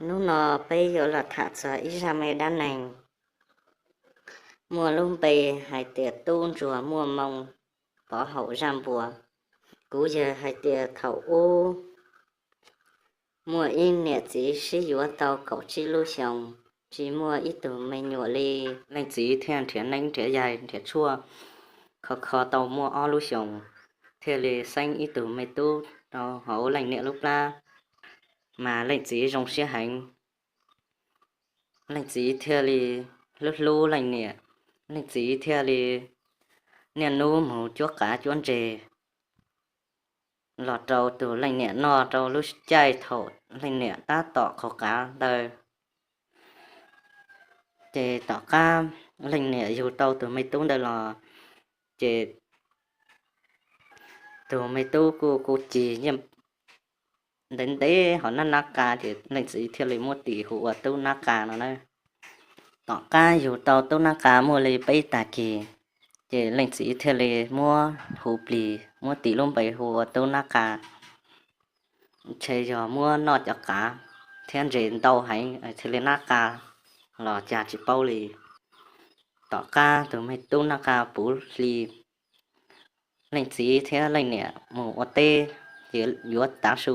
Hnub no peb yuav los tham txog ib zaj me dab neeg muaj lub npe hais tias Tub Ntsuag Muaj Moo Pov Haum Zaj Npua. Kuv yawg hais tias thaum ub muaj ib niam txiv sib yuav tau kaum tsib lub xyoos, tsis muaj ib tug me nyuam li. Leej txiv thiaj nrhiav neeb nrhiav yaig nrhiav tshuaj, kho kho tau muaj ob lub xyoos, thiaj li xeeb ib tug me tub rau hauv leej niam lub plab. Mas leej txiv zoo siab heev, leej txiv thiaj li hlub hlub leej niam, leej txiv thiaj li niaj hnub mus cuab qav cuab ntses los rau tus leej niam noj rau lub caij thaum leej niam tab tom qhau qav ntawd. Ces tom qab leej niam yug tau tus me tub ntawd los, ces tus me tub kuj kuj cig nyiaj ntev ntev hauv nab nab qa, ces leej txiv thiaj li muab tis hu ua Tub Nab Qa no na. Tom qab yug tau Tub Nab Qa muaj li peb tag kis, ces leej txiv thiaj li muab hu plig, muab tis lub npe hu ua Tub Nab Qa. Ntshe yog muab noj cov qav thiab ntses ntau heev thiaj li nab qa los cas tsis paub li. Tom qab tus me tub nab qa puv hli, leej txiv thiab leej niam mus ua teb, ces yuav tav su,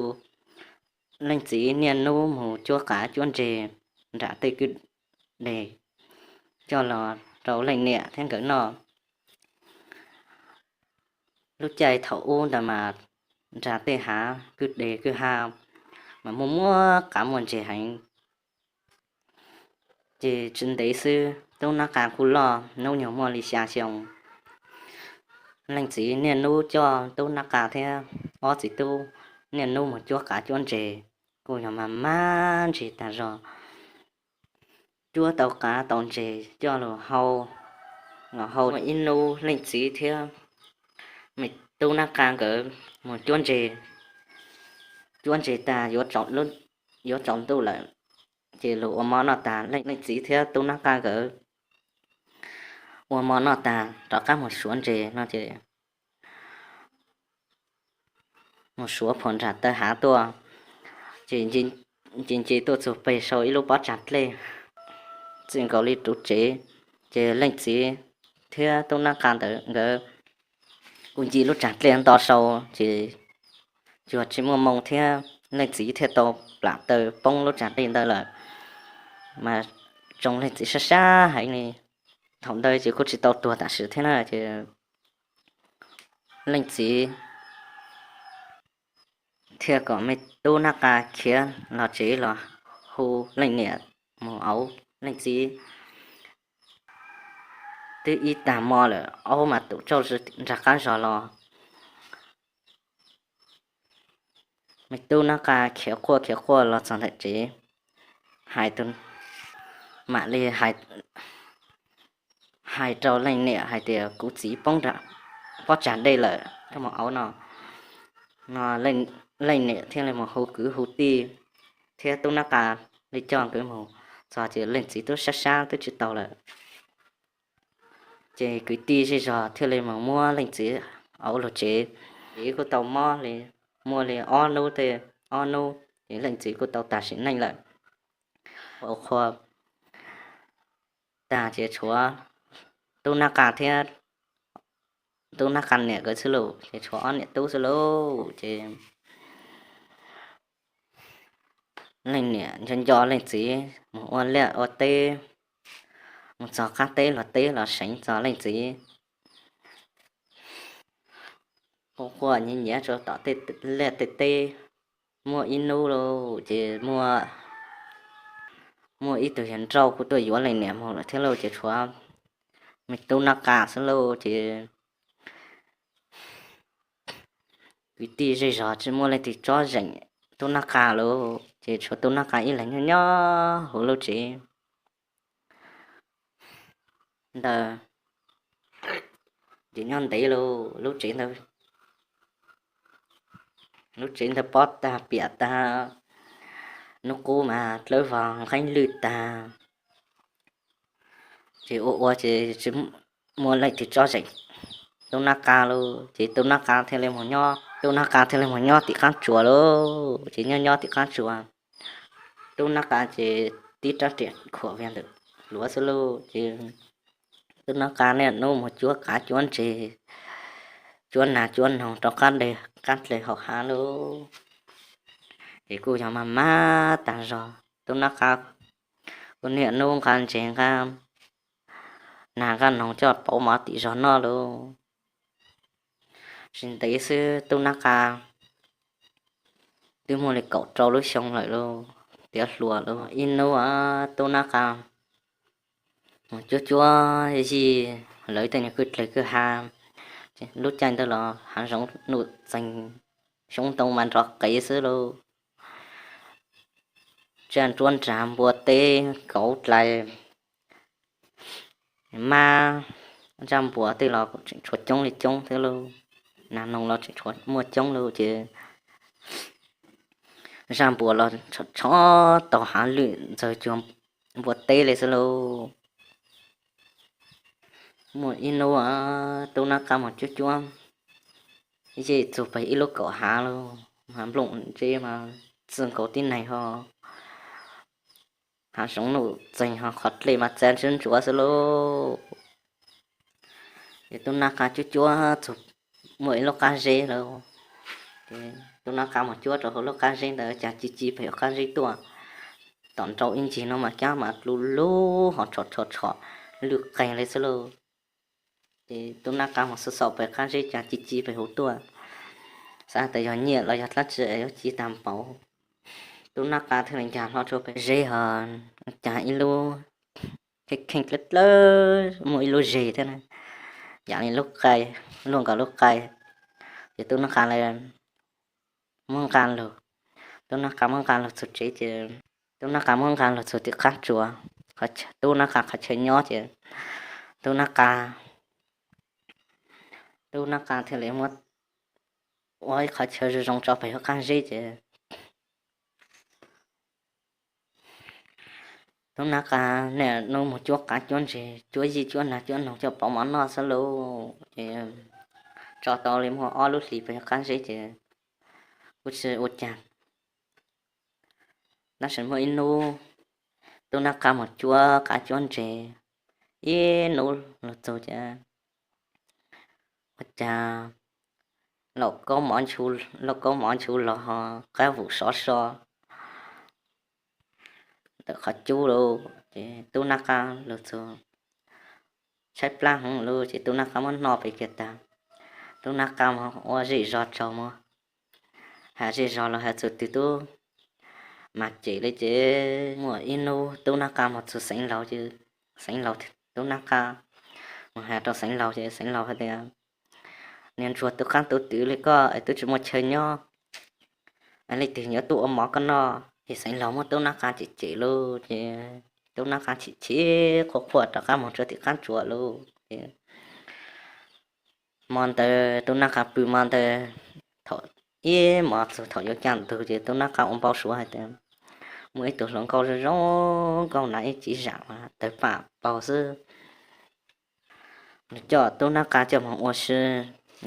leej txiv niaj hnub mus cuab qav cuab ntses nram tej kwj deg coj los rau leej niam thiab nkawd noj. Lub caij thaum ub ntawd mas nram tej hav kwj deg kwj ha mas muaj muaj qav muaj ntses heev. Ces tsis ntev xwb tub nab qa kuj loj, hnub nyoog muaj li xya xyoo. Leej txiv niaj hnub coj tub nab qa thiab ob txiv tub niaj hnub mus cuab qav cuab ntses, kuj yog mas mab ntses tag zog. Cuab tau qav tau ntses coj los hau, los hau ib hnub leej txiv thiab me tub nab qa nkawd mus cuab ntses. Cuab ntses tag yuav tsaus ntuj lawm, ces los ua mov noj tas, leej txiv thiab tub nab qa nkawd ua mov noj tas rov qab mus suav ntses no ces mus suav phom nram taw hav tuaj, ces nce nce tuaj txug peg sau ib lub pob tsag dlej txij nkaus li ruv tsev. Ces leej txiv thiab tub nab qa ntawd nkawd kuj nce lub tsag dlej nto sau, ces cuag tsis muaj moo thiab leej txiv thiaj tau plam taw poob lub tsag dlej ntawd lawm. Mas tsoo leej txiv sab sab heev li. Thaum ntawd ces kuj tsis tau tuag tam sim thiab na, ces leej txiv thiaj kom me tub nab qa khiav los tsev los hu leej niam mus auv. Leej txiv twb ib tag hmo lawm, aub mas tum tsauj nram qab zos los. Me tub nab qa khiav quaj khiav quaj los txog ntawm tsev, hais, mam li hais rau leej niam hais tias, kuv txiv poob nram pob tsag dlej lawm, koj mus auv no. No leej niam thiaj li mus hu kwv hu tij thiab tub nab qa li coj nkawd mus txog ces leej txiv twb sab sab twb tsis tau lawm. Ces kwv tij zej zog thiaj li mus muab leej txiv auv los tsev. Txiv kuj tau mob li, muaj li ob hnub tej, ob hnub ces leej txiv kuj tau tas sim neej lawm. Ua qhua tag ces tshuav tub nab qa thiab tub nab qa niam nkawd xwb lauj, ces tshuav ob niam tub xwb lauj. Ces leej niam nco nco leej txiv mus ua liaj ua teb, mus txog qab teb los teb los seev txog leej txiv. Quaj quaj nyiav nyiav rau tom tej liaj tej teb. Muaj ib hnub lauj, ces muaj ib tug yawg nrauj kuj tuaj yuav leej niam mus lawm thiab lauj, ces tshuav me tub nab qa xwb lauj. Ces kwv tij zej zog tsis muaj leej twg tsob zeem tub nab qa lauj, ces tshuav tub nab qa ib leeg nyob nyob hauv lub tsev ntawd. Ces nyob ntev lauj, lub tsev ntawd, lub tsev ntawd pob tag piam tag, hnub qub mas dlawb vog nqeeb lwj tag. Ces ua ua ces tsis muaj leej twg tsob zeem tub nab qa lauj, ces tub nab qa thiaj li mus nyob, tub nab qa thiaj li mus nyob tim qab tsuas lauj. Ces nyob nyob tim qab tsuas, Tub Nab Qa ces tib rab riam khuam via ntawm hluav xwb lauj. Ces Tub Nab Qa niaj hnub mus cuab qav cuab ntses, cuab nas cuab noog rau qab deg qab dle hauv hav lauj. Ces kuj yog mas mas tag zog, Tub Nab Qa kuj niaj hnub nqa ntses nqa nas nqa noog coj pauv mov tim zos noj lauj. Tsis ntev xwb Tub Nab Qa twb muaj li kaum rau lub xyoo lawm lauj. Tiav hluas lauj, ib hnub Tub Nab Qa mus cuab cuab zij lawv tej nyuag kwj dleg kwj ha, lub caij ntawd los hav zoov nuj txeeg, xyoob ntoo mas nrov qees xwb lauj. Tsaj nruab nrag npua teb kauv dlais, mab zaj npua tej los tseem tshuav coob li coob thiab lauj. Nas noog los tseem tshuav muaj coob lauj. Ces zaj npua los tshov tau hav lwj ntxaws cuag npua teb li xwb lauj. Muaj ib hnub Tub Nab Qa mus cuab cuab zij txug pem ib lub kaum hav lauj, mas nplooj ntseb mas txwj nkaus tib neeg ho, hav zoov nuj txeeg ho qhov dlej mas txav ntswb ntsuav xwb lauj. Ces Tub Nab Qa cuab cuab txug muaj ib lub qab zeb lauj. Ces Tub Nab Qa mus cuab rau hauv lub qab zeb ntawd cas ci ci pem hauv qab zeb tuaj, tom nrau ib ncig no mas cab mas dlu lug ho tshom tshom tshom lwj qeeg li xwb lauj. Ces Tub Nab Qa mus xauj xauj pem qab zeb cas ci ci pem hauv tuaj, xav tias yog nyiaj los yog dlaab tsi yuav ci tag npaum. Tub Nab Qa thiaj li nkag hlo rau pem zeb ho cas ib lub kheej dlawb dlawb, muaj ib lub zes thiab na, yam li lub qai, luaj nkaus lub qai. Ces Tub Nab Qa muab nqa lug, Tub Nab Qa muab nqa lug txug tsev ces Tub Nab Qa muab nqa lug txug tim qab tsuas, Tub Nab Qa qhov chaw nyob ces Tub Nab Qa, Tub Nab Qa thiaj li muab ua ib qhov chaw zoo zoo tso pem hauv qab zeb ces Tub Nab Qa niaj hnub mus cuab qav cuab ntses, cuab zij cuab nas cuab noog coj pauv mov noj xwb lauj. Ces tso tau li muaj ob lub hlis pem hauv qab zeb ces kuj tsis ua cas. Tab sis muaj ib hnub Tub Nab Qa mus cuab qav cuab ntses, ib hnub lug txug ces ua cas lauj kaub mov nchu, lauj kaub mov nchu los ho qab vum sov so ntawm qhov cub lauj. Ces Tub Nab Qa lug txug tshaib plab heev lauj, ces Tub Nab Qa muab noj pem kiag tag. Tub Nab Qa mus ua zej zog tsaug mus, has zej zog los has txug twg tub mas cem li. Ces muaj ib hnub Tub Nab Qa mus txug xeev laus ces xeev laus, Tub Nab Qa mus has rau xeev laus ces xeev laus hais tias, niag ntsuag tu qaab tu twv li koj es twb tsis muaj chaw nyob, leej twg yuav tuaj ua mov koj noj? Ces xeev laus muab Tub Nab Qa cem cem lauj, ces Tub Nab Qa chim chim quaj quaj rov qab mus rau tim qab tsuas lauj. Ces hmo ntawd Tub Nab Qa pw hmo ntawd, thaum ib hmos txug thaum yuav kaj ntug ces Tub Nab Qa ua npau suav hais tias muaj ib tug hluas nkauj zoo zoo nkauj na, ib txiv zam mas tawg paj paug xwb, nws coj Tub Nab Qa coj mus ua si,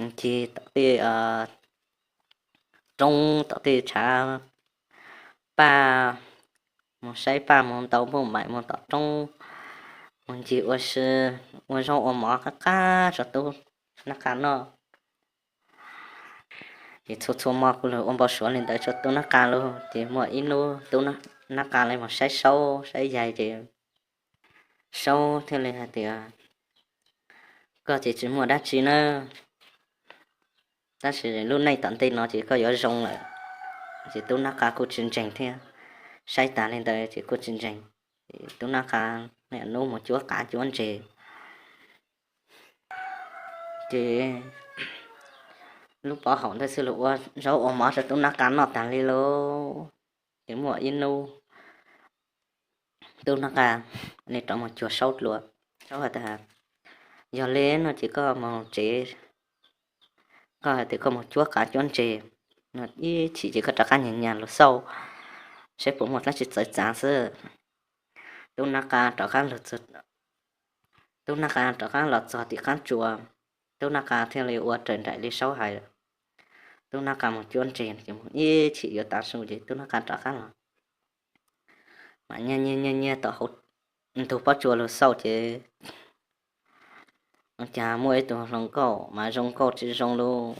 ncig tom tej roob tom tej tshav paj, mus saib paj, mus ntaus npauj maim, mus tom roob, mus ncig ua si, ua zaub ua mov qab qab rau Tub Nab Qa noj. Ces txhua txhua hmo kuj lug ua npau suav li ntawd rau Tub Nab Qa lauj. Ces muaj ib hnub Tub Nab Qa li mus saib Saub saib Yais ces Saub thiaj li hais tias, koj ces tsis muaj dab tsi nawb, tab sis lub neej tom ntej no ces koj yuav zoo lawm. Ces Tub Nab Qa kuj tsis ntseeg thiab, saib tas li ntawd ces kuj tsis ntseeg. Tub Nab Qa niaj hnub mus cuab qav cuab ntses. Ces lub pov haum ntawd xwb los ua zaub ua mov rau Tub Nab Qa noj tas li lauj. Ces muaj ib hnub Tub Nab Qa li rov mus cuag Saub dlua. Saub hais tias, yog li no ces koj mus tsev, koj hais tias koj mus cuab qav cuab ntses, ib chim ces koj rov qab nyas nyas los xauj saib puas muaj dab tsi txawv txav xwb. Tub Nab Qa rov qab, Tub Nab Qa rov qab los txog tim qab tsuas, Tub Nab Qa thiaj li ua raws nraim li Saub hais. Tub Nab Qa mus cuab ntses ces mus ib chim yuav tav su ces Tub Nab Qa rov qab los. mas nyiag nyiag nyiag nyiag tom hauv ntug pob tsuas los xauj ces cas muaj ib tug hluas nkauj mas zoo nkauj tsis zoo lauj.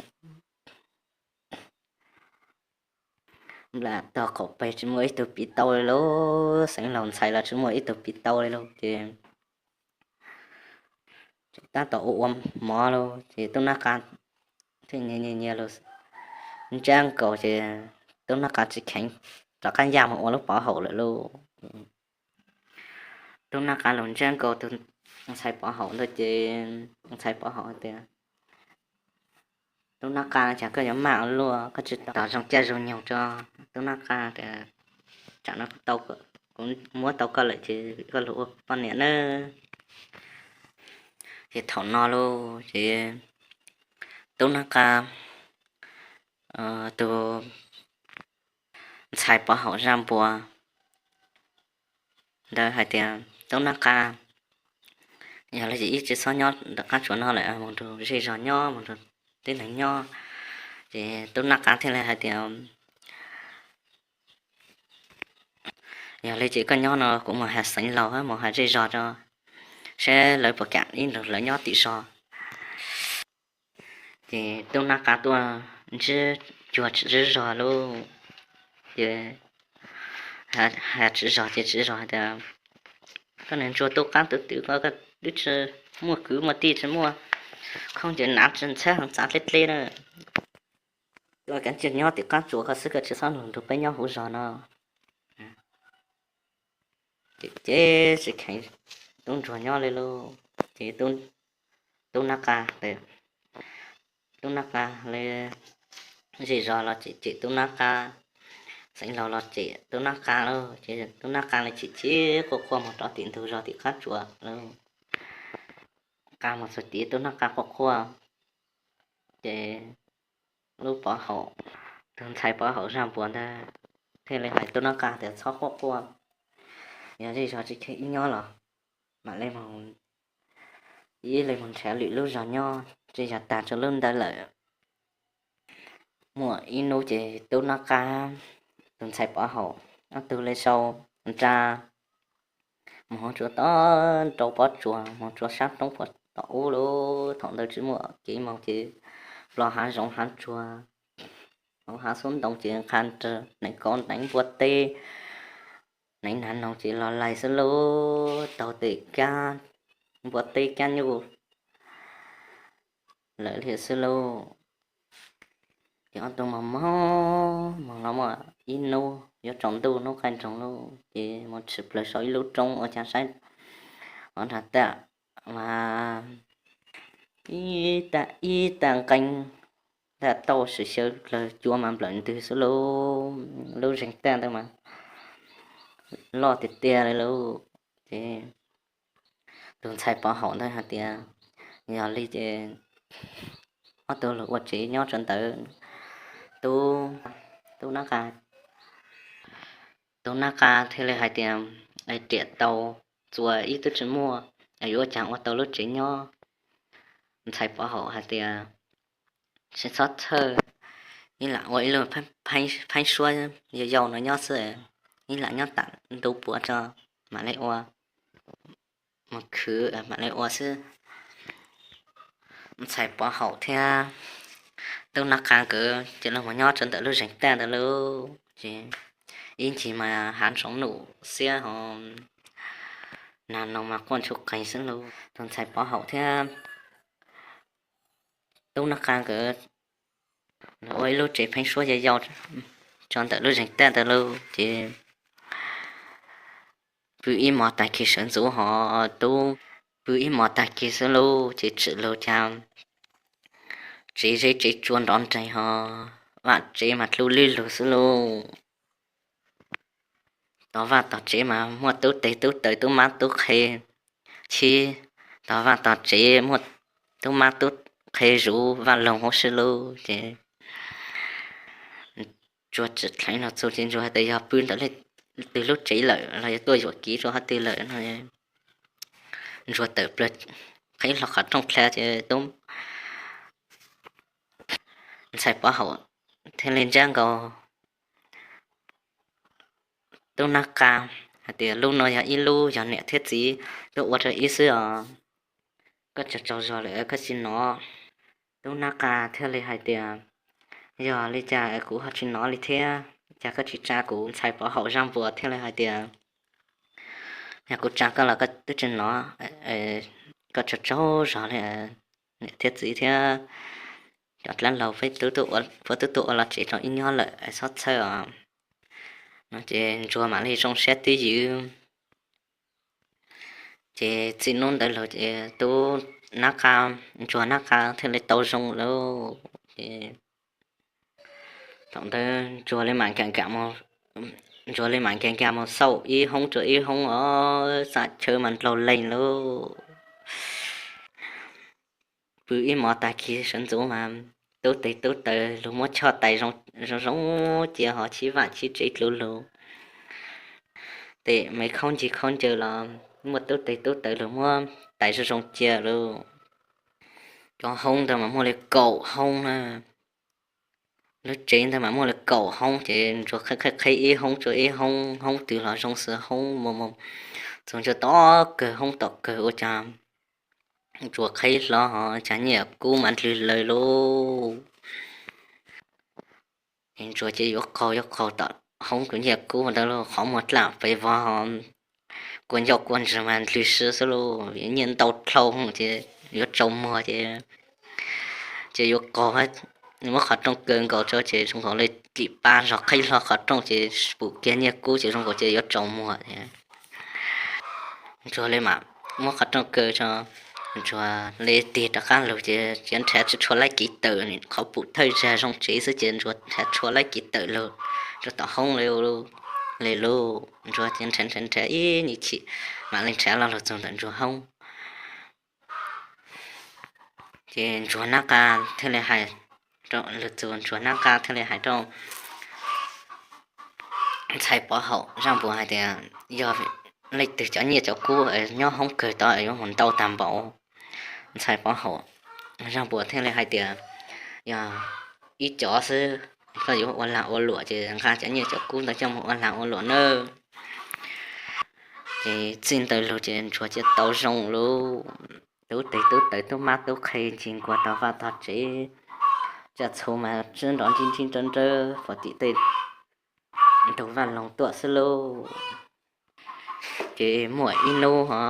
Nplam tog qaum peg tsis muaj ib tug piv tau li lauj, xeev laus ntxhais los tsis muaj ib tug piv tau li lauj ces tab tom ua ua mov lauj ces tub nab qa thiaj nyiag nyiag nyiag los ntsab nkaus ces tub nab qa tsis kheev, rov qab ncaj mus ua lub pov haum lawm lauj. Tub nab qa los ntsab nkaus tus ntxhais pov haum ntawd ces ntxhais pov haum tias, tub nab qa, cas koj yuav maj ua luaj, koj tsis tau tos zoo caij zoo nyoog tso. Tub nab qa tias, tsam no kuv muab tau koj lawm ces koj los ua poj niam nawb. Ces thaum no lauj ces tub nab qa, tus ntxhais pov haum zaj npua ntawd hais tias, tub nab qa, yog li ces wb tsis txhob nyob ntawm qab tsuas no lawm, mus nrug zej zog nyob, mus nrug tib neeg nyob. Ces tub nab qa thiaj li hais tias, yog li ces koj nyob no kuv mus has xeev laus, mus has zej zog tso, saib lawv puas kam ib nrug lawv nyob tim zos. Ces tub nab qa tuaj ntsib cuag tswv zos lauj, ces has tswv zos ces tswv zos hais tias, koj niag ntsuag tub qab tub twm ko, koj twb tsis muaj kwv muaj tij, tsis muaj khaub ncaws hnav, tsis ntxhab heev, txav dleb dleb na, koj kav tsij nyob tim qab tsuas koj xwb, koj tsis txhob los nrug peb nyob hauv zos no. Ces tsis kheev tub ntsuag nyob li lauj. Ces tub nab qa, tub nab qa li zej zog los cem cem tub nab qa, xeev laus los cem tub nab qa lauj, ces tub nab qa li chim chim quaj quaj mus rau tim ntug zos tim qab tsuas lauj. Qa mus txog tid tub nab qa quaj quaj, ces lub pov haum, tus ntxhais pov haum zaj npua ntawd thiaj li hais tub nab qa tias, txhob quaj quaj, yog zej zog tsis kheev ib nyob los mam li, ib leeg mus nrhiav lwm lub zos nyob, tsis yog tag tso lub ntawd lawm. Muaj ib hnub ces tub nab qa, tus ntxhais pov haum, ob tug li sau nra mus hauv tsuas tod rau pob tsuas, mus tsuas sab roob puag tom ub lauj. Thaum ntawd tsis muaj kev moog ces plob hav zoov hav tsuag, hauv hav xub ntoo ces nqa neev kauv neev npua teb, neev nas noog ces los lais xwb lauj, taug tes kab npua teb kab nyuj lawm li xwb lauj. Ces ob tug moog moog moog los muaj ib hnub yuav tsaus ntuj hnub qaij nroog lauj, ces mus tshwm plaws saum ib lub roob ua cas saib hov nrag taj mas ib tag nqeeb, taj tauj swm xyaw dlawg cua mas nplawm ntwg xwb lauj. Lub zeeg taj ntawd mas loj tiag tiag li lauj. Ces tus ntxhais pov haum ntawd hais tias, yog li ces ob tug los ua tsev nyob tso ntawd. Tub, tub nab qa, tub nab qa thiaj li hais tias, riam tau txuas ib tug tsis muaj, yuav ua cas ua tau lub tsev nyob. Ntxhais pov haum hais tias, tsis txhob txhawj, ib lam ua ib lub pheeb suab yau yau no nyob xwb, ib lam nyob tam ntu puav tso mam li ua, mus khwv mam li ua xwb. Ntxhais pov haum thiab tub nab qa nkawd ces los mus nyob tso ntawm lub zeeg taj ntawd lauj. Ces ib ntsis mas hav zoov num xiab ho nas noog mas quaj ntsuj qees xwb lauj. Tus ntxhais pov haum thiab tub nab qa nkawd ua ib lub tsev pheeb suab yau yau tso ntawm lub zeeg taj ntawd lauj. Ces pw ib hmos tag kis sawv ntxuv ho tub, pw ib hmos tag kis xwb lauj, ces tsim lug cas tsev zeb tsev tsua nrov nreeg ho vaj tsev mas dlub lig lug xwb lauj. Tom vaj tom tsev mas muaj tub tes tub taw tub mab tub qhe chib, tom vaj tom tsev muaj tub mab tub qhe zuv vaj loog huv si lauj. Ces ntsuag tsim dheev los txug ces ntsuag hais tias yog pw ntawm leej twg lub tsev lawm los yog tuaj yuam kev rau qhov twg lawm no. Ntsuag tawm plawg qhib hlo qhov rooj dlha ces tub ntxhais pov haum thiaj li ntsab nkaus tub nab qa hais tias lub no yog ib lub yog niam thiab txiv tuaj ua rau ib xwb os, koj tsaug tsaug zog lawm koj tsis hnov. Tub Nab Qa thiaj li hais tias yog li cas kuv ho tsis hnov li thiab, cas koj tsis tsa kuv? Ntxhais Pov Haum Zaj Npuas thiaj li hais tias yog kuv tsa koj los koj twb tsis hnov, koj tsaug tsaug zog li, niam thiab txiv thiab cov dab laug peb twb tuaj ua los tsev rau ib nyob lawm, txhob txhawj os. No ces Ntsuag mam li zoo siab twb ywm. Ces txij hnub ntawd los ces Tub Nab Qa, Ntsuag Nab Qa thiaj li tau zoo lawm. Ces thaum ntawd Ntsuag li mam nkag nkag, Ntsuag li mam nkag nkag mus xauj ib hoob rau ib hoob os, txaj chaw mas nplaug leeg lauj. Pw ib hmos tag kis sawv ntxov mas tub tes tub taw luag muab choj tais zoo zoo cia ho chib vaj chib tsev dlub lug. Tes me khaub ncig khaub ncaws los muaj tub tes tub taw luag muab tais zoo zoo cia lauj. Cov hoob ntawd mas muaj li kaum hoob na. Lub tsev ntawd mas muaj li kaum hoob ces Ntsuag qhib qhib ib hoob rau ib hoob, hoob twg los zoo xwb hoob mus mus. Txog ntua tom kawg hoob tom kawg ua cas Ntsuag qhib hlo ho cas nyiaj kub mas ndlwg lawg lauj. Ntsuag ces yuav qaug yuav qaug tom hoob kws nyiaj kub ntawd lauj, qhov muag dlaj pes vog ho kua ncauj kua ntswg mas ndlwg si xwb lauj, nyiaj ntau dlhau ces yuav tsaus muag ces, ces yuav qaug, muab qhov rooj kaw nkaus tso ces zoo nkaus li lim pa zog qhib hlo qhov rooj ces pum kiag nyiaj kub ces zoo nkaus ces yuav tsaus muag. Ntsuag li mas muab qhov rooj kaw tso, Ntsuag li tig rov qab lug ces tseem nrhav tsis tshua laib kev tawm, qhov pum thawj zag zoo tsev xwb ces Ntsuag nrhav tshua laib kev tawm lug rau tom hoob li lauj. Ntsuag ces nrhav nrhav nrhav ib nyuag chim mam li nrhav los lug txug ntawm Ntsuag hoob. Ces Ntsuag Nab Qa thiaj li hais, lug txug Ntsuag Nab Qa thiaj li hais rau ntxhais Pov Haum Zaj Npuas hais tias yog leej twg cov nyiaj cov kub nyob hoob kawg tod yuav mus ntau tag npaum. Ntxhais Pov Haum Zaj Npuas thiaj li hais tias yog ib cov xwb, koj yuav ua lag ua luam ces nqa cov nyiaj cov kub ntawd coj mus ua lag ua luam nawb. Ces txij ntawd lug ces Ntsuag cia tau zoo lauj. Tub tes tub taw tub mab tub qhe ncig nkuas tog vaj tog tsev, caj txhu mas tsib nrov ntsib ntsib nrawb nrawb puag tim tej ntug vaj loog tuaj xwb lauj. Ces muaj ib hnub ho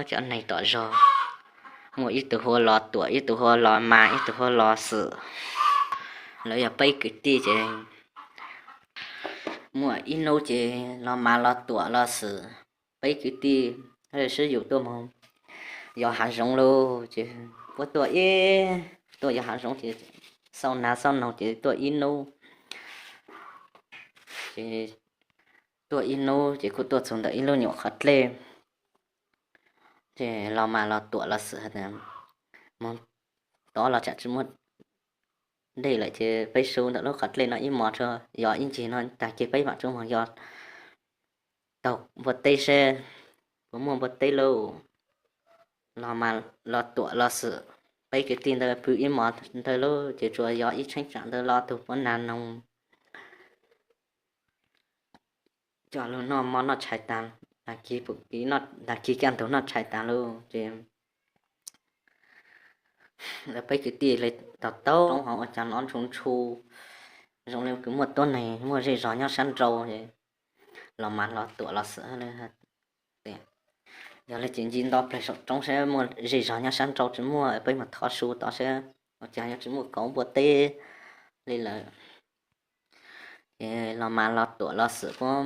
cov neeg tom zog, muaj ib tug hu ua Los Tuam, ib tug hu ua Los Mas, ib tug hu ua Los Xwm. Lawv yog peb kwv tij ces muaj ib hnub ces Los Mas Los Tuam Los Xwm peb kwv tij sib yus tuaj mus yos hav zoov lauj. Ces puab tuaj ib, tuaj yos hav zoov ces xauj nas xauj noog ces tuaj ib hnub, ces tuaj ib hnub ces kuj tuaj txug ntawm ib lub nyuam qhov dlej. Ces Los Mas Los Tuam Los Xwm hais tias mus tod los tsam tsis muaj dej lawm ces peb su ntawm lub qhov dlej no ib hmos tso, yos ib ncig no tag kis peb mam rov mus yos taug npua teb seb puas muaj npua teb lauj. Los Mas Los Tuam Los Xwm peb kwv tij ntawd pw ib hmos ntawd lauj ces tsuas yos ib cheeb tsam ntawd los tug puav nag noog coj lug noj mov noj tshais tag, tag kis pum kiv, tag kis kaj ntug noj tshais tag lauj ces lawv peb kwv tij li taug taug roob ho ua cas hnov ntshu ntshu zoo li kws muaj tuab neeg muaj zej zog nyob sab nraud. Los Mas Los Tuam Los Xwm tias yog li ces nce nto plag saum roob saib muaj zej zog nyob sab nraud tsis muaj, peb mus thov su tod saib ua cas yuav tsis muaj kauv npua teb li lawm. Ces Los Mas Los Tuam Los Xwm puab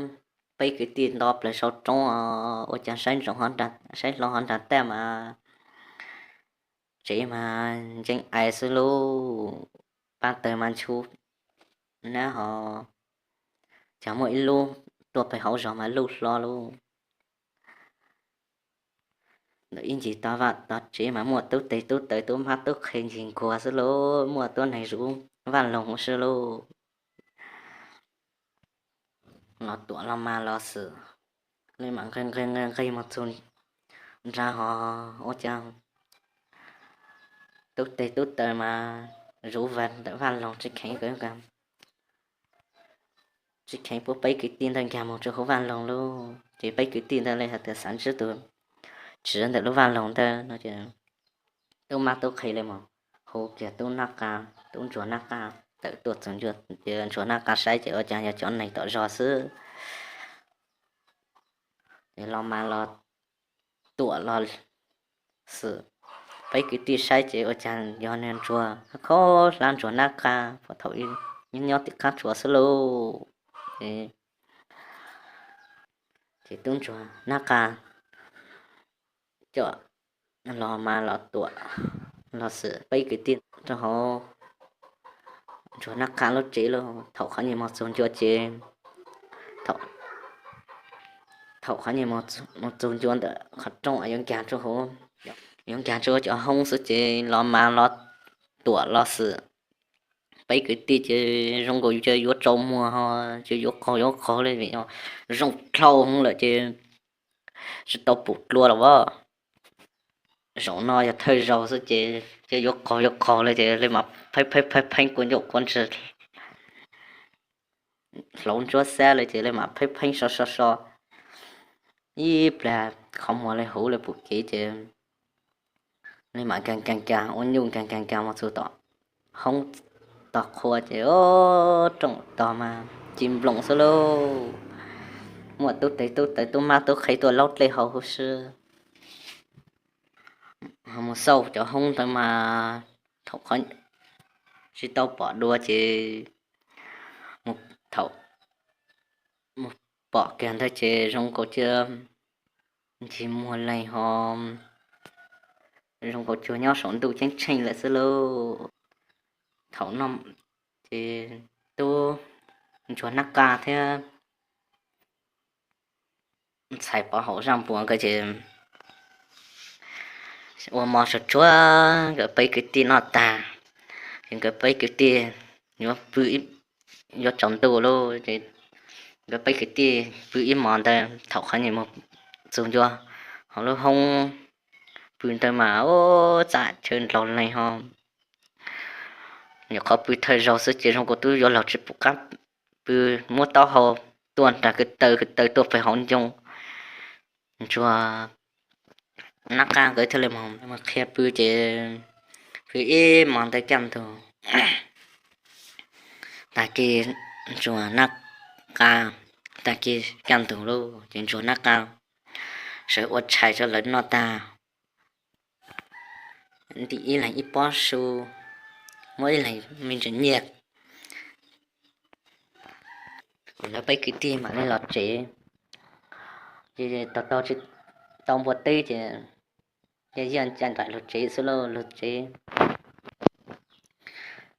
peb kwv tij nto plag saum roob ua cas saib ntsoov, saib hlo hov nrag taj mas tsev mas ntseeb ais xwb lauj, paj tawg mas nchu nab ho, cas muaj ib lub tuaj pem hauv zos mas luj hlo lauj. Ntawm ib ncig tog vaj tog tsev mas muaj tub teg tub taw tub mab tub qhe ncig nkuag xwb lauj, muaj tuab neeg zuv vaj loog huv si lauj. Los Tuam Los Mas Los Xwm li mam nqis nqis nqis nqis mus txug nrag ho ua cas tub teg tub taw mas zuv vaj ntawm vaj loog tsis kheev kawg. tsis kheev puab peb kwv tij ntawd nkag mus rau hauv vaj loog lauj. Ces peb kwv tij ntawd li hais tias xav ntsib tus tswv ntawm lub vaj loog ntawd no ces tub mab tub qhe li mus hu kiag tub nab qa, tub ntsuag nab qa tawm tuaj txug ncua ces ntsuag nab qa saib ces ua cas yog cov neeg tom zog xwb. Ces los mas los tuam los xwm, peb kwv tij saib ces ua cas yog niag ntsuag khob hlab ntsuag nab qa puag thaum nyob nyob tim qab tsuas xwb lauj. Ces tub ntsuag nab qa coj los mas los tuam los xwm peb kwv tij rau hauv ntsuag nab qa lub tsev lauj. Thaum qhov nyuag mus txug ncua ces, thaum qhov nyuag mus txug ncua ntawm qhov rooj yuav nkag rau hauv, yuav nkag rau cov hoob xwb ces los mas los tuam los xwm peb kwv tij ces zoo nkaus yuav tsau muag ho ces yuav qaug yuav qaug li vim zoo dlhau hwv lawm ces tsis tau pum dlua los as. Zaum no yog thawj zaug xwb ces yuav qaug yuav qaug li ces li mas pheeb pheeb pheeb pheeb kua ncauj kua ntswg hlauv ntsuab xab li ces li mas pheeb pheeb so so so ib pliag qhov muag li huv li pum kev ces li mas nkaag nkaag nkaag ua nyuj nkaag nkaag nkaag mus txug tom hoob tog qhua ces o, rooj tog mas ci nploos xwb lauj. Muaj tub teg tub taw tub mab tub qhe tuaj laub dlej hauv huv si. Mus xauj cov hoob ntawd mas thaum qhov tsis tau pom dua ces thaum mus pom kiag ntawd ces zoo nkaus cia ncig muag leeg ho zoo nkaus cuag nyob saum ntuj ceeb tsheej lawm xwb lauj. Thaum no ces tub ntsuag nab qa thiab ntxhais pov haum zaj npuas nkawd ces ua mov sawv tsuag nkawd peb kwv tij noj tag ces nkawd peb kwv tij yuav pw, yuav tsaus ntuj lauj ces nkawd peb kwv tij pw ib hmos ntawd thaum qhov nyuag mus txug ncua hauv lub hoob pw ntawd mas ua txaj chaw ndlaug leeg ho nyuam qhuav pw thawj zaug xwb ces zoo nkaus tub yuav laug tsis pum qab pw, muab taub hau tuaj nrag kwv taw kwv taw tuaj pem hauv ncoo. Ntsuag nab qa nkawd thiaj li mus qhia pw ces pw ib hmos ntawd kaj ntug tag kis ntsuag nab qa, tag kis kaj ntug lauj ces ntsuag nab qa sawv ua tshais rau lawv noj tag, ntim ib leeg ib pob su, muab ib leeg me ntsis nyiaj, lawv peb kwv tij mam li los tsev. Ces tau tsis tau npua teb ces yaj yaj ncaim nraim lug tsev xwb lauj, lug tsev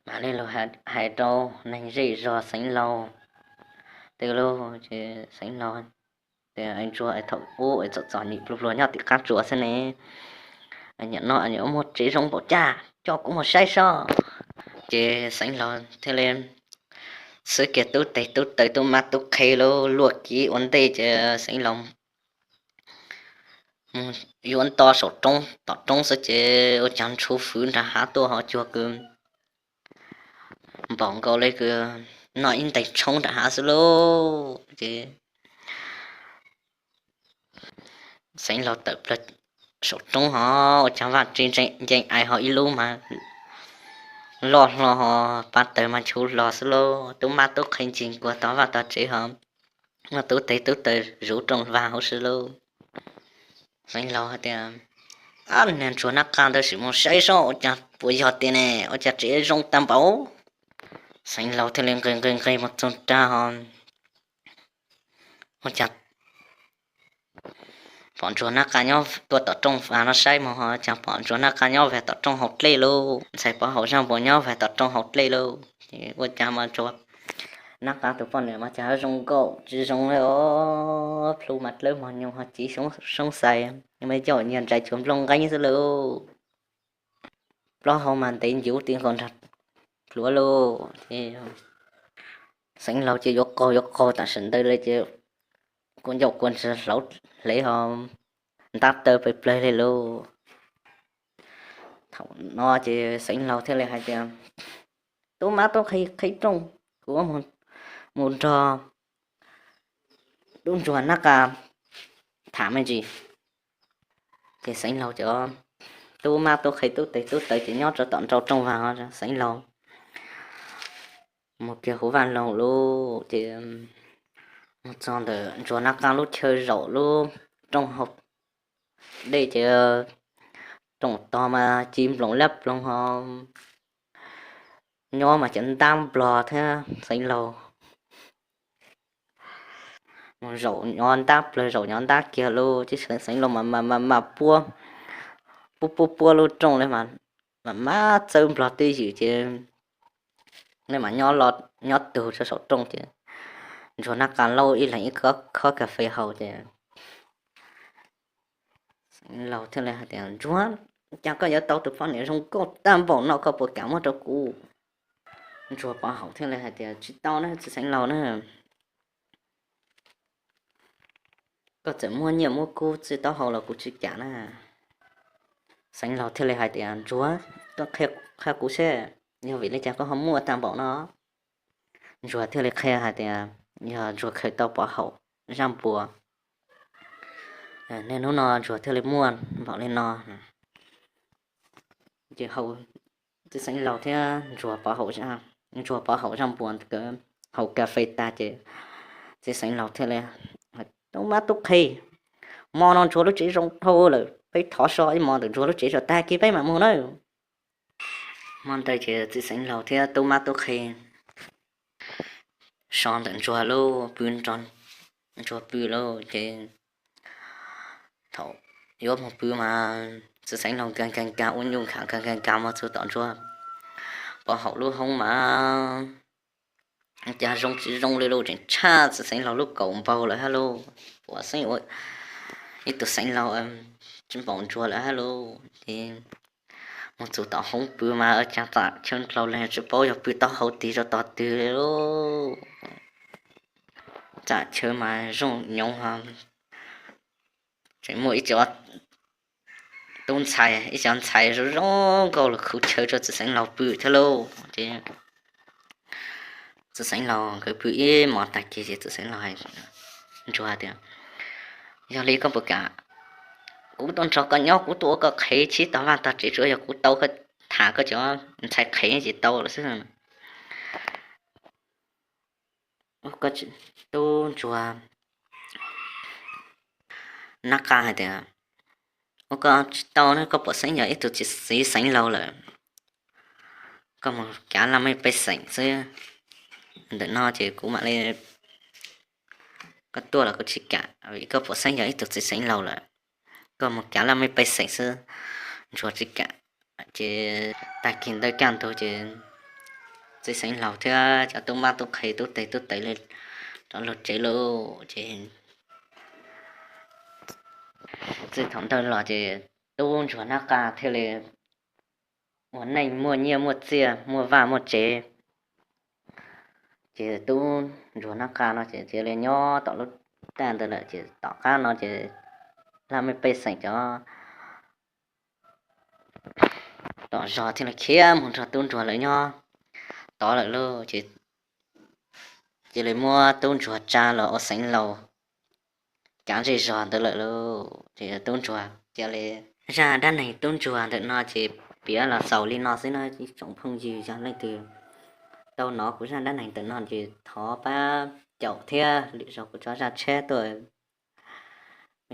mam li lug hais rau neeg zej zog Xeev Laus tej lauj. Ces Xeev Laus tias, Ntsuag, thaum ub es txom txom nyem pluag pluag nyob tim qab tsuas xwb ne, nim no muaj tsev zoo npaum cas coj kuv mus saib seb. Ces Xeev Laus thiaj li xwb kiag tub teg tub taw tub mab tub qhe lauj, luaj kiv ua ntej ces Xeev Laus mus yuav nto saum roob tom roob xwb ces ua caag ntshuv fwv nrag hav tuaj ho cuag kws npaum nkaus li kws noj ib ntees tshoob nrag hav xwb lauj. Ces Xeev Laus tawm plaws saum roob ho ua caag vaj tse ncees ais ho ib lub mas loj hlo ho pab tawg mas nchuv hlo xwb lauj. Tub mab tub qhe ncig nkuag tog vaj tog tsev ho muaj tub teg tub taw zuv rooj vag huv si lauj. Xeev Laus hais tias, Ab, niag ntsuag nab qa ntawd sim mus saib seb ua caag puas yog tiag ne, ua caag tsev zoo tag npaum. Xeev Laus thiaj li nqis nqis nqis mus txug rag ho ua caag pom ntsuag nab qa nyob tuaj tom rooj vag no saib mus ho caag pom ntsuag nab qa nyob vag tom rooj hauv dlej lauj, ntxhais pov haum zaj npuas nyob vag tom rooj hauv dlej lauj. Ces ua caag mas ntsuag nab qa tus poj niam mas caag zoo nkaus tsis zoo li os, plhu mas dlawb mog nyoog ho civ soob xais, mas yauj nyiag ntsais cuag nplooj nqeeb xwb lauj. Plaub hau mas ntev ncuv ti nkaus nrag pluav lauj. Xeev Laus ces yuav qaug yuav qaug tam sim ntawd li ces kua ncauj kua ntswg hlauv hle ho ntab taw pes plawg li lauj. Thaum no ces Xeev Laus thiaj li hais tias, Tub mab tub qhe qhib rooj, kuv mus nrog tub ntsuag nab qa tham me ntsis. Ces xeev laug cov tub mab tub qhe tub tes tub taw ces nyob rau tom nraud rooj vag, xeev laug mus kiag hauv vaj loog lawm ces mus txog ntawm ntsuag nab qa lub chaw zaum lub rooj haus dej ces rooj tog mas ci nploos lab ploog ho nyob mas cov ntab nplog thiab xeev laug mus zaum nyob ntab plawg zaum nyob ntab kiag lawm ces xeev laug mas mas mas puab puab puab puab lub rooj li mas mas mab txawb nplog twj ywm ces li mas nyob tug rau saum rooj ces ntsuag nab qa lauj ib leeg ib khob kas fes haus ces xeev laug thiaj li hais tias, Ntsuag, cas koj yuav tau tus poj niam zoo nkauj tag npaum no koj puas kam muab rau kuv? Ntsuag pov haum thiaj li hais tias, Tsis tau na txiv xeev laug na. Koj txawm muaj nyiaj muab kub txij taub hau los kuv tsis kam na. Xeev laug thiaj li hais tias, Ntsuag, koj qhia kuv seb yog vim li cas koj ho muaj tag npaum no? Ntsuag thiaj li qhia hais tias yog ntsuag khaws tau pov haum zaj npua, niaj hnub no ntsuag thiaj li muaj npaum li no. Ces txiv xeev laug thiab ntsuag pov haum zaj npua nkawd haus kas fes tag ces txiv xeev laug thiaj li, Tub mab tub qhe, hmo no ntsuag lub tsev zoo dhau lawm, peb thov so ib hmo ntawm ntsuag lub tsev tso tag kis peb mam mus na. Hmo ntawd ces txiv xeev laug thiab tub mab tub qhe so ntawm ntsuag lub pw nrog ntsuag pw lawm ces thaum yuav mus pw mas txiv xeev laug nkag nkag nkag ua nyuj nkag nkag nkag nkag mus txog tom ntsuag pov haum lub hoob mas cas zoo tsis zoo li lauj, tseem tshaj txiv xeev laug lub kaus npaug lawm hab lauj. Puas xeeb ua ib tug xeev laug tsis npaum ntsuag lawm hab lauj. Ces mus txog tom hoob pw mas cas txam chaw ndlaug li tsis paub yog pw taub hau tig rau tog twg li lauj. Txam chaw mas zoo nyoov ho tseem muaj ib co tub ntxhais, ib co ntxhais zoo zoo nkauj los khuv chaw rau txiv xeev laug pw thiab lauj. Ces txiv xeev laug nkawd pw ib hmos tag kis ces txiv xeev laug hais ntsuag tias, Yog li koj puas kam kuv tuaj nrog koj nyob, kuv tuaj ua koj qhev txhib tog vaj tog tsev, tsuav yog kuv tau koj tham koj cov ntxhais qhev ces tau lawm xwb. Tub ntsuag nab qa hais tias, Ua koj tsis tau na, koj puas xeeb yog ib tug txiv xeev laug lawm, koj mus kav laj mej pej xeem xwb. Ntawm no ces kuv mam li, koj tuaj los kuv tsis kam, vim koj puas xeeb yog ib tug txiv xeev laug lawm, koj mus kav laj mej pej xeem xwb. Ntsuag tsis kam. Ces tag kis ntawd kaj ntug ces txiv xeev laug thiab cov tub mab tub qhe tub tes tub taw li rov lug tsev lauj. Ces txij thaum ntawd los ces tub ntsuag nab qa thiaj li ua neej muaj nyiaj muaj txiaj muaj vaj muaj tsev. Ces tub ntsuag nab qa no ces cia li nyob tom lub taj ntawd lawm ces tom qab no ces laj mej pej xeem cov tom zog thiaj li khiav mus nrog tub ntsuag lawv nyob tod lawm lauj. Ces cia li muab tub ntsuag tsa los ua xeev laus kav zej zog ntawd lawm lauj. Ces tub ntsuag cia li, zaj dab neeg tub ntsuag ntawm no ces piav los xaus li no xwb na ib tsoom phooj ywg. Yog leej twg tau hnov kuv zaj dab neeg ntawm no ces thov pab caum thiab lwm zaus kuv tso zaj tshiab tuaj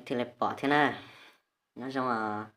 thiaj li pom thiab na. Nyob zoo os.